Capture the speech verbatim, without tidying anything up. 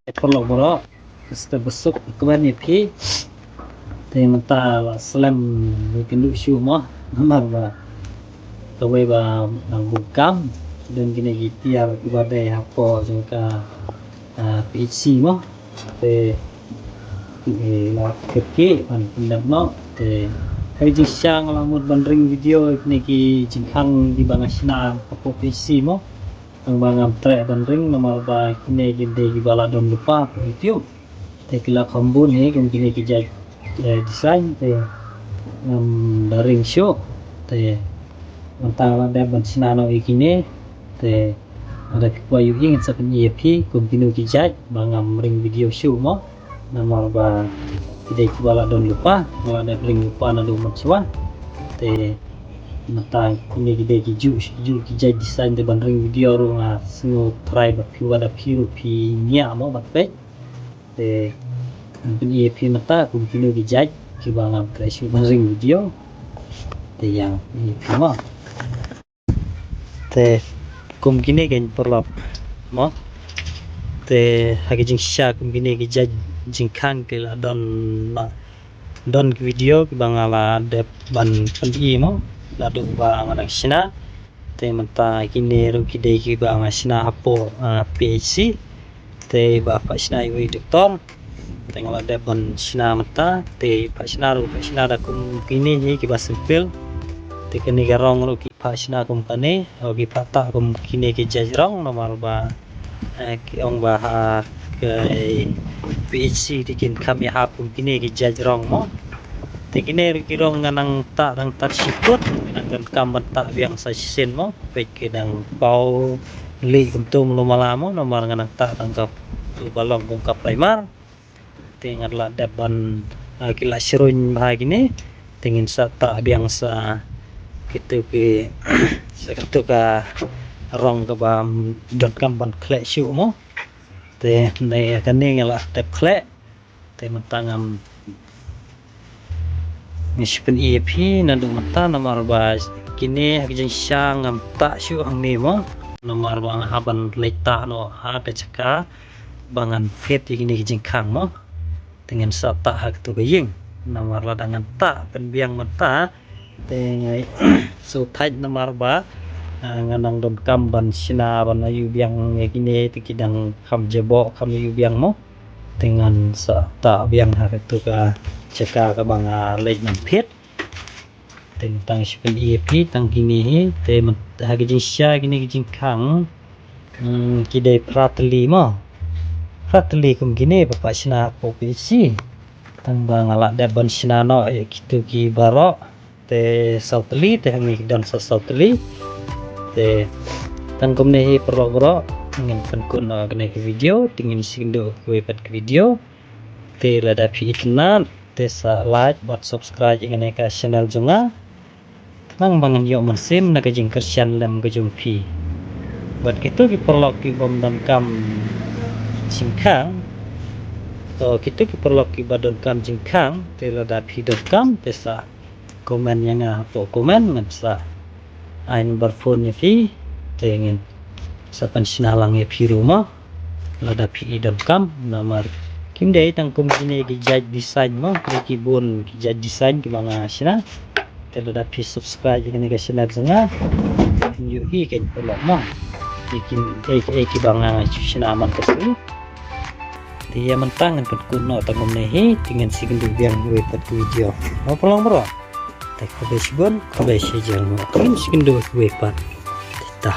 Paralok baroh, khublei shibun ïa phi. Te mynta la slem ïa ki ndu shu mo, namar ba kawei ba nang bun kam, don kine ki tiar kiba dei hapoh jong ka, ah, P H C mo. Te ki la kyrkieh ban pyndep noh. Te ha ka jingshisha nga la mut ban ring video kine ki jingkhang kiba nga shna hapoh P H C mo. Tang ba ngam treh ban ring namar ba kine ki dei kiba la don lypa ha YouTube. Te ki la kham bun hi kum kine ki jait, eh, design te ngam da ring shuh. Te mynta la dep ban shna noh ïa kine. Te lada phi kwah ïohi ngan sa pyni ïa phi kum kino ki jait ba ngam ring video shuh mo. Namar ba ki dei kiba la don lypa, nga la dep ring lypa naduh mynshuwa. Te mynta kine ki dei ki juh, ki juh ki jait design, te ban ring video ruh nga sngew trai ba phi, wat da phi ruh phi ñiah mo ban peit. Te ngan pyni ïa phi mynta kum kino ki jait kiba ngam treh shuh ban ring video. Te ïa phi mo. Te kum kine ki paralok mo. Te ha ka jingshisha kum kine ki jait jingkhang ki la don, don ki video kiba nga la dep ban pyni mo, naduh ba nga dang shna. Te mynta kine ruh ki dei kiba nga shna hapoh, ah, P H C. Te ba phah shna ïa uwei u doktor. Te nga la dep ban shna mynta. Te phah shna ruh, phah shna da kum kine hi kiba simple. Te kane ka rong ruh ki phah shna kum kane, o ki phah tah kum kine ki jait rong namar ba, eh, ki ong ba ha ka P H C te kin kham ïahap kum kine ki jait rong mo. Te kine ruh ki rong nga nang tah dang tad shi kut, nga nang donkam ban tah biang sa shisien mo. Peit ki dang paw lieh kumto mlu mala mo, namar nga nang tah tang ka ba long kum ka primer. Te nga la dep ban, ah, ki la shrun bha kine. Te ngin sa tah biang sa kito ki, sa kito ka rong kaba donkam ban khleh shuh mo. Te ne kane nga la dep khleh. Te mynta ngam, ngin sa pyni ïa phi naduh mynta namar ba kine ha ka jingshisha ngam tah shuh hangne mo. Namar ba nga hap ban leit tah noh ha ka jaka ba ngan fit ïa kine ki jingkhang mo. Te ngin sa tah ha kato ka ïing. Namar lada ngan tah pynbiang mynta te ngai shu thait namar ba, ah, nga nang donkam ban shna ban ïa biang ïa kine te ki dang kham jaboh kham ïa biang mo. Te ngan sa tah biang ha kato ka jaka kaba nga leit ban fit. Te mynta ngan sa pyni ïa phi tang kine hi, te myn-, ha ka jingshisha kine ki jingkhang, hmm, ki dei phra tylli mo. Phra tylli kum kine ba phah shna hapoh P H C. Tang ba nga la dep ban shna noh ïa kito ki baroh. Te saw tylli, te hangne ki don sa saw tylli. Te tang kumne hi paralok baroh, ngin pynkut noh kane ka video, te ngin sa ïakynduh kawei pat ka video. Te lada phi itynnad te sa like bad subscribe ïa kane ka channel jong nga. Khnang ba ngan ïoh mynsiem na ka jingkyrshan lem ka jong phi. Bad kito ki paralok ki bym donkam jingkhang, to kito ki paralok kiba donkam jingkhang, te lada phi donkam te sa comment ïa nga hapoh comment, ngan sa ai number phone ïa phi, te ngin sa pynshna lang ïa phi ruh mo. Lada phi i donkam, namar kim dei tang kum kine ki jait design mo, kine ki bun ki jait design kiba nga shna. Te lada phi subscribe ïa kane ka channel jong nga, phin ïohi kein paralok mo. Ïa kine, eh, eh, kiba nga shna man ka shu. Te ïa mynta ngan pynkut noh tang kumne hi, te ngin sa ïakynduh biang ha kawei pat ka video. Mo paralok baroh. Te khublei shibun, khublei shihajar nguh. Ngin sa ïakynduh ha kawei pat. Te ta.